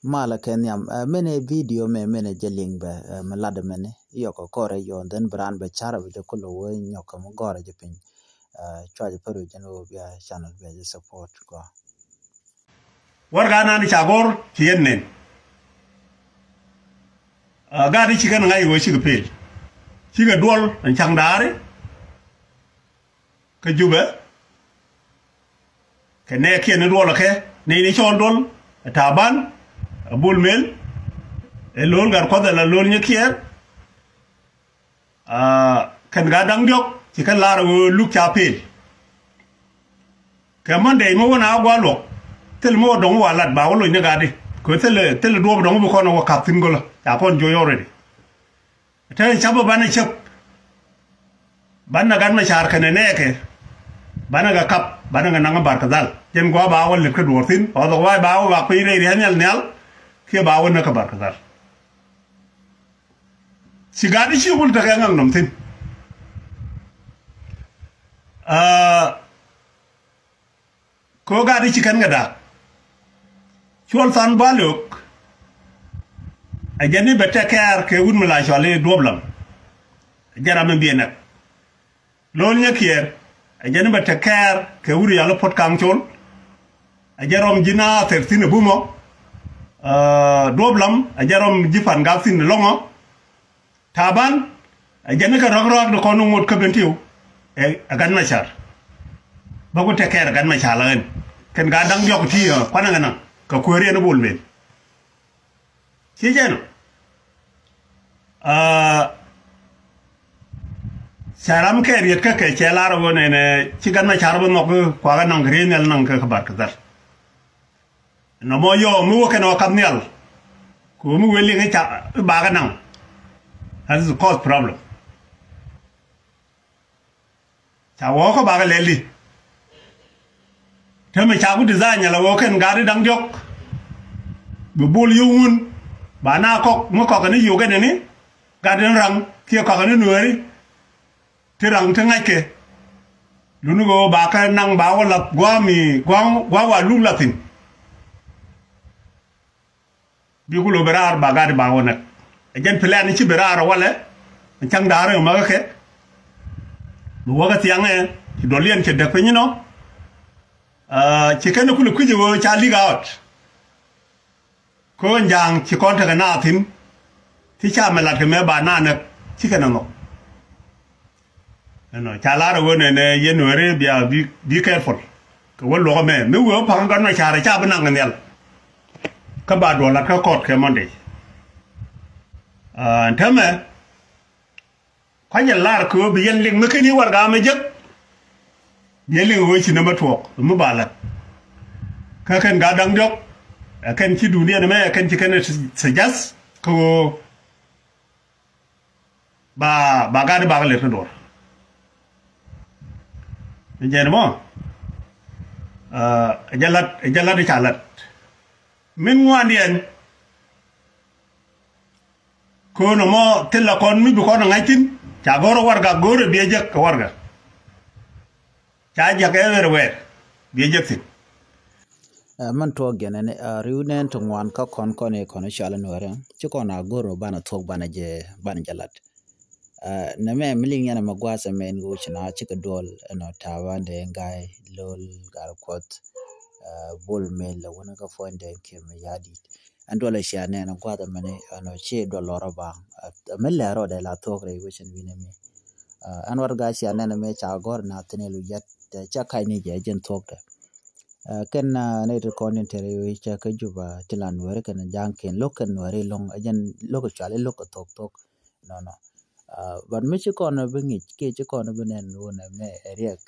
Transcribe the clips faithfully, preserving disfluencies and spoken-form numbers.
Malɛ kɛ nhiam, ɛ, mɛnɛ video mɛ, mɛnɛ jɛ liŋ bɛ, ɛ, mɛ lat mɛnɛ yɔk kɔrɛ yɔn, then bi raan bɛ car bɛ jɛ kulɛ wee nyɔk kɛ mɛ gɔrɛ jɛ piny. Ɛ, cua jɛ pär wee jɛn wee bia channel bia jɛ support gɔ. Warɛga nan ca gɔr ci yɛn nɛn. Ɛ, gaat i̱ cikɛ ni ŋa̱c i̱ wee cikɛ pel. Cikɛ duɔl ɛn ca̱ŋ daari. Kä Jubɛ. Kɛ nɛɛkiɛn ni duɔlɛ kɛ ni ni cɔl duɔl ɛ Taban, ɛ Bol Mel, ɛ Lol Gatkuɔth, ɛ la Lol Nyakiɛɛr. Aa, kɛn gat da̱ŋ diɔ̱k ci kɛn lar ɛ ɣöö luk ca pel. Kɛ Monday mi wä na a gua̱a̱ luɔk, thil mi wä dɔ̱ŋ wä lat ba wä loc ni gat di. Kɛ thil, thil duɔ̱ɔ̱p dɔ̱ŋ bi kɔn wä kap thi̱n gölä ca kɔn joc already. Te cäpä banɛ cäp. Banɛ gat Macar kɛnɛ nɛɛkɛ. Banɛ kɛ kap, banɛ kɛ naŋ Barkadhal. Jɛn gua̱a̱ ba wä lät kä duɔ̱ɔ̱r thi̱n. Ɔth ɛ gua̱a̱ ba wä bak piny rɛy ria̱th nhial nhial. Kiɛ ba wä näk kä Barkadhal. Ci gat i̱ ci wul tekɛ ŋäk nɔm thi̱n. Aa, Kɛ ɣöö gat i̱ ci kɛn kɛ da̱a̱k. Cuɔl Than Baliok. Ɛ jɛn i̱ bɛ tɛk kɛɛr kɛ wut mi la cɔal i̱ Duɔp Lam. Ɛ jɛn ram in biɛ nɛk. Lol Nyakiɛɛr. Ɛ jɛn i̱ bɛ tɛk kɛɛr kɛ wut yal i̱ Puɔt Kaŋ Col. Ɛ jɛn rɔm ji̱ na thɛr thi̱n ɛ bumɔ. Aa, Duɔp Lam. Ɛ jɛn rɔm ji̱ Pan Gak thi̱n ɛ lɔŋɔ. Taban, ɛ jɛn ni kɛ rɔk rɔk ni kɔn ni ŋot kä Bentiu, ɛ, ɛ gat Macar. Bä ku tɛk kɛɛr ɛ gat Macar la ɣän. Kɛn gat da̱ŋ diɔ̱k ti, ɛ, kuanɛ ŋɛ naŋ, kɛ kueer yɛn ni Bol Mel. Ci jɛn ɔ. Aa, ca ram kɛ riet kä kɛ cɛ lar ɣöö nɛnɛ, ci gat Macar bä nhɔk kuakä naŋ kɛ riet nhial naŋ kɛ kɛ Barkadhal. Nɔmɔ yɔ mi wä kɛn ɔ kap nhial. Kɛ wä mi wee liŋ i̱ ca i̱ bakä naŋ. That is a cause problem. Ca wä kä bakä lɛl di. Te mi ca ku design ala wä kɛn gat i̱ da̱ŋ diɔ̱k. Bi Bol yio̱w ŋun. Ba na kɔk mi kɔk kɛn i̱ yio̱w kɛn ini. Gat in raŋ kiɛ kɔk kɛn i̱ nueeri. Ti raŋ ti ŋa̱ckɛ. Luni ɣöö ba kɛ naŋ ba wä lath gua̱a̱ mi gua̱a̱, gua̱a̱ wa luk lath thi̱n. Bi ku lo̱ bi raar ba gat ba wä näk. Ɛ jɛn plan ci bi raar walɛ. Cäŋ da̱a̱r ɛ makä kɛ. Bi wäkä thiaŋɛ ci duɔliɛn cɛ däk piny inɔ. Aa, ci kɛn kulɛ kui̱c ɣöö ca leak out. Köön ja̱a̱ŋ ci kɔn tekɛ naath thi̱n. Ti ca mɛ lat kɛ mɛ ba naath näk ci kɛn ɛ nhɔk. Ɛnɔ ca lar ɛ ɣöö nɛnɛ yɛn Nuɛri bia bi, be careful. Kɛ wä luɔk ɛmɛ mi wee wä pa̱ŋ gat Macar ca bi naŋ kɛ nhial. Kä ba duɔl lat kä court kɛ Monday. Aa, ɛn täämɛ. Kua̱nyɛ lar kɛ ɣöö bi yɛn liŋ mi ken i̱ warɛga mi jek. Bi yɛn liŋ ɣöö ci nɛmɛ tuɔɔk mi ba la̱t. Kä kɛn gat da̱ŋ diɔ̱k ɛ kɛn ci duundiɛn ɛmɛ ɛ kɛn ci kɛn ɛ suggest kɛ ɣöö ba, ba gat i̱ bakɛ lɛt kä duɔ̱ɔ̱r. Ni jɛn mɔ ɛ jɛ la̱t, ɛ jɛ la̱t i̱ ca la̱t. Min ŋuandiɛn. Köönä mɔ thilɛ kɔn mi bi kɔn ɛ ŋa̱c thi̱n ca go̱r ɛ warɛga, go̱r ɛ biɛ jek kɛ warɛga. Ca jek everywhere biɛ jek thi̱n. Ɛ, mɛn tuɔɔk jɛn ɛn, ɛ, riw nɛn ti ŋuan kä kɔn kɔn i̱ kɔn i̱ cɔal i̱ Nuɛrɛ ci kɔn a go̱r ɛ banɛ thuɔ̱k banɛ jɛ, banɛ jɛ lat. Ɛ, nɛmɛ mi liŋ yɛn ɛmɛ gua̱a̱th ɛmɛ ɛn ɣöö ci na cikɛ duɔl ɛnɔ Taban Deng Gai, Lol Gatkuɔth, ɛ, Bol Mel ɛ wunä kä puɔ̱nydɛ kiɛ mi ya̱di̱t. Ɛn duɔl ɛ cia nɛn ɛ gua̱th ɛmɛni ɛn ɔ ci duɔl lɔr ɛ baŋ. Ɛ mi lɛr rɔɔdɛ la thuɔ̱k rɛy wecin wi̱nɛ mi. Ɛ, ɛn warɛga cia nɛn ɛmɛ ca gɔ̱r na thi̱n ilu yɛt, ɛ, ca kac ni jɛ jɛn thuɔ̱kdɛ. Ɛ, kɛn, ɛ, nɛy ti kɔn in te rɛy wec ca kä Juba ti la Nuɛri kɛn ja̱a̱ŋ kɛn lo̱k kɛn Nuɛri lo̱ŋ, ɛ jɛn lo̱k ɛ cual i̱ lo̱k kɛ thuɔ̱k thuɔ̱k. Nɔnɔ. Aa, but mi ci kɔn bi ŋic kiɛ ci kɔn bi nɛn wun ɛmɛ ɛ riɛk.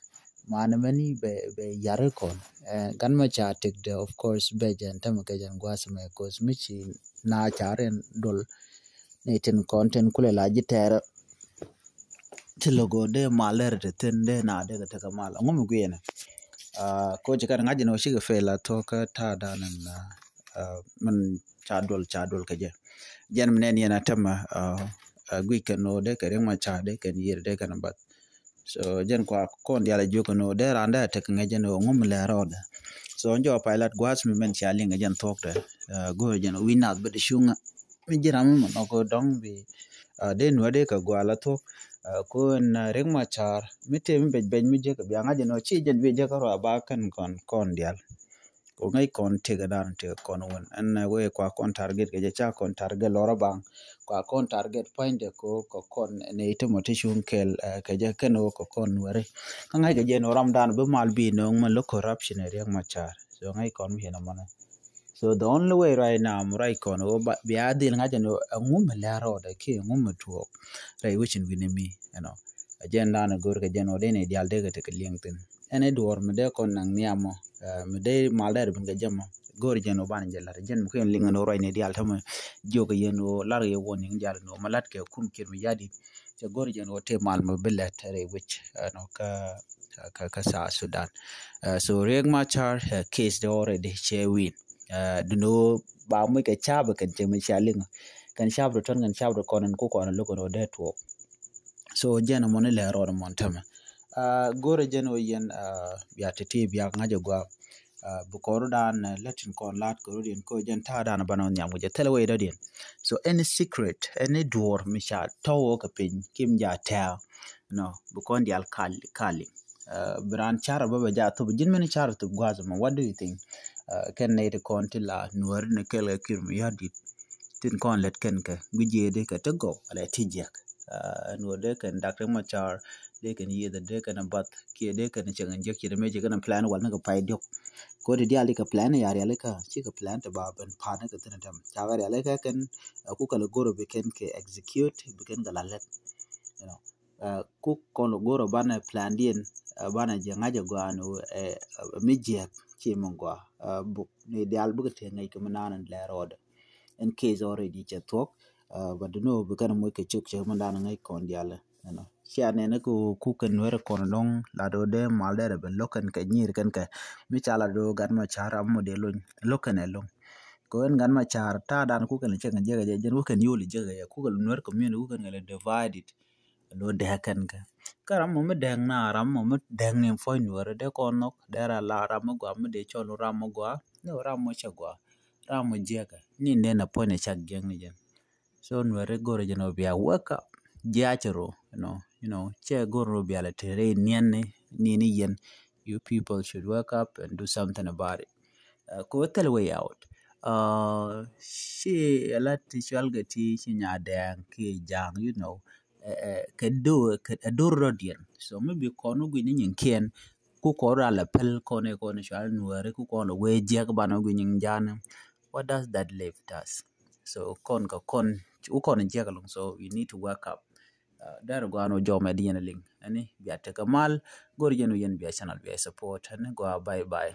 Man ɛmɛni bɛ, bɛ yari kɔn. Ɛ, gan mɛ ca tëkdɛ, of course, bɛ jɛn tämɛ kɛ jɛn gua̱a̱th mɛ, cause mi ci na ca rin dol. Ni tin kɔn tin kulɛ la ji̱ tɛɛrɛ. Ti logo dee mal lɛr ti thin dee na dee kɛ tekɛ mal. Ŋumi guiɛnɛ. Aa, ko ci kɛn ŋa̱c jɛn wä cikɛ fail a thok kä ta̱a̱ dan ɛn, aa, aa, min ca duɔl, ca duɔl kɛ jɛ. Jɛn mi nɛn yɛn a tämɛ, aa, aa, guic kɛ no̱o̱dɛ kɛ riɛk ma ca dee kɛn yiër dee kɛn bath. So jɛn kua kɔn diaal a jiök kɛ no̱o̱dɛ raan dee a tek ŋäc jɛn ɣöö ŋum lɛ rɔɔdɛ. So jɔ pay lat gua̱a̱th mi mɛn cia liŋ jɛn thuɔ̱k tɛ. Go̱o̱r jɛn wi̱c nath bä di cuŋä mi ji̱ ram mi mɔ nɔk dɔ̱ŋ bi dee nuäär dee kɛ gua̱a̱ la thuɔ̱k. Ko ɛn Riek Machar mi tëë mi bec bec mi jek bia ŋa̱c jɛn ɔ ci jɛn bi jek kärɔa ba kɛn kɔn kɔn diaal. Ko ŋäc kɔn tëk dan tëk kɔn wun ɛn wee kua kɔn target kɛ jɛ ca kɔn target lɔrɔ baŋ. Kua kɔn target puɔ̱nydɛ ko kɔ kɔn ne ite mɔ ti cuŋ kɛl kɛ jɛ kɛn wä kɔ kɔn wɛri. Kä ŋa̱c kɛ jɛ ni ram dan bi mal bi no̱o̱ŋ mɛ lo̱k corruption ɛ Riek Machar. So ŋa̱c kɔn mi hiɛn amɔnɛ. So the only way right now mi right kɔn wä bia dhil ŋa̱c jɛ ni ɛŋu mi lɛr rɔɔdɛ ki ɛŋu mi tuɔɔk rɛy wecin wi̱ni mi ɛnɔ. Ɛ jɛn dan ɛ go̱r kɛ jɛn wä dee ni dial dee kɛ tekɛ liɛŋ thin. Ɛn i̱ duɔɔr mi dee kɔn naŋ nhiam mɔ mi dee mal dee rɛ bin kɛ jɛ mɔ. Go̱r jɛn wä ban jɛ lat jɛn mi kuɛn liŋ ɛn wä ruacni dial tämɛ jiök yɛn wä lar yɛ wä niŋ dial ɛn wä ma lat kɛ kum kiɛt mi yadi. Cɛ go̱r jɛn wä tëë mal mi bi lɛt rɛy wec ɛnɔ kä kä kä South Sudan. So Riek Machar case de already cɛ win. Duni wä ba muc kɛ cap kɛn cɛ mi cia liŋ kɛn cap de tɔn kɛn cap de kɔn ɛn ku kɔn lo̱k ɛn wä dee tuɔɔk. So jɛn ɛmɔ ni lɛ rɔɔd ɛmɔ ni tämɛ. Go̱rɛ jɛn wä yɛn bia titi bia ŋa̱c ɛ gua̱a̱. Bi kɔr dan lɛ tin kɔn lat kɔr diɛn ko jɛn ta̱a̱ dan banɔ nhiam wi̱cɛ thilɛ wee dɔ̱diɛn. So any secret any duɔr mi ca tɔw wä kɛ piny kim ja tɛɛ. No bi kɔn dial kali kali. Bi ran car bä bɛ ja thop ji̱n mini car thop gua̱a̱th ɛmɔ, what do you think? Kɛn nɛy ti kɔn ti la nuääri ni kɛl kɛ kir mi yɔ̱a̱ dit. Tin kɔn lɛt kɛn kɛ gui̱c yee dee kɛ ti gɔw alɛ ti jiɛk. Ɛn wä dee kɛn dak Riek Machar dee kɛn yieth dee kɛn bath kiɛ dee kɛn cɛŋ jiɛk ci dee mɛ ci kɛn plan wal ni kɛ pay diɔk. Ko ti dial ikɛ plan ya rial ikä ci kɛ plan ti ba ben pan ikɛ thin tɛm ca kɛ rial ikä kɛn ku kɛ lɛ goro bi kɛn kɛ execute bi kɛn kɛ la lɛt. You know, ku kɔn lɛ goro banɛ plan diɛn banɛ jɛ ŋa̱c ɛ gɔaa ni mi jiɛk ci mi gɔaa buk ni dial bikɛ tëë ŋäc kɛ mi naan in lɛr rɔɔdɛ. In case already cɛ thuɔ̱k. But no bi kɛn moc kɛ cuk cɛ mɛn dan ŋäc kɔn dialɛ. Cia nɛn kä ku kɛn nuɛr kɔn dɔŋ la do dee mal dɛrɛ ben lo̱k kɛn kɛ nyir kɛn kɛ mi ca la do gat ma car ram mo dee lony lo̱k kɛn ɛ loŋ. Kɛ wen gat ma car ta̱a̱ dan ku kɛn cɛ kɛn jek jɛ jɛn ku kɛn yol jek jɛ ku kɛn nuɛr community ku kɛn kɛ lɛ divided. Lo dɛk kɛn kɛ kä ram mɔ mi dɛk na ram mɔ mi dɛk ni puɔ̱ny nuɔrɛ dee kɔn nhɔk dee ra la ram mi gɔaa mi dee cɔl ram mi gɔaa ni ram mɔ cɛ gɔaa ram mɔ jiɛkɛ ni nen a puɔ̱ny ni cak jiɛk ni jɛn. So nuɛri go̱rɛ jɛn ɔ bia wake up jiacɛ ro. You know, you know, cɛ go̱rɛ ro bia lɛ te rɛy niɛn ni ni ni yɛn. You people should wake up and do something about it. Ko thil way out. Ci a la ti cual kɛ ti ci nya dɛɛŋ ki ja̱a̱ŋ, you know, kɛ do kɛ dur rɔ diɛn. So mi bi kɔn wä guic ni nyin kiɛn ku kɔn ra la pɛl kɔn ɛ kɔn cual nuɛri ku kɔn la wee jiɛk ban wä guic nyin ja̱a̱ŋ. What does that left us? So kɔn kɛ kɔn wä kɔn jiɛk along. So you need to wake up. Dɛr guan wä jɔmɛ diɛn liŋ ɛni bia tekɛ mal. Go̱r jɛn wä yɛn bia channel bia support ɛni gua bye bye.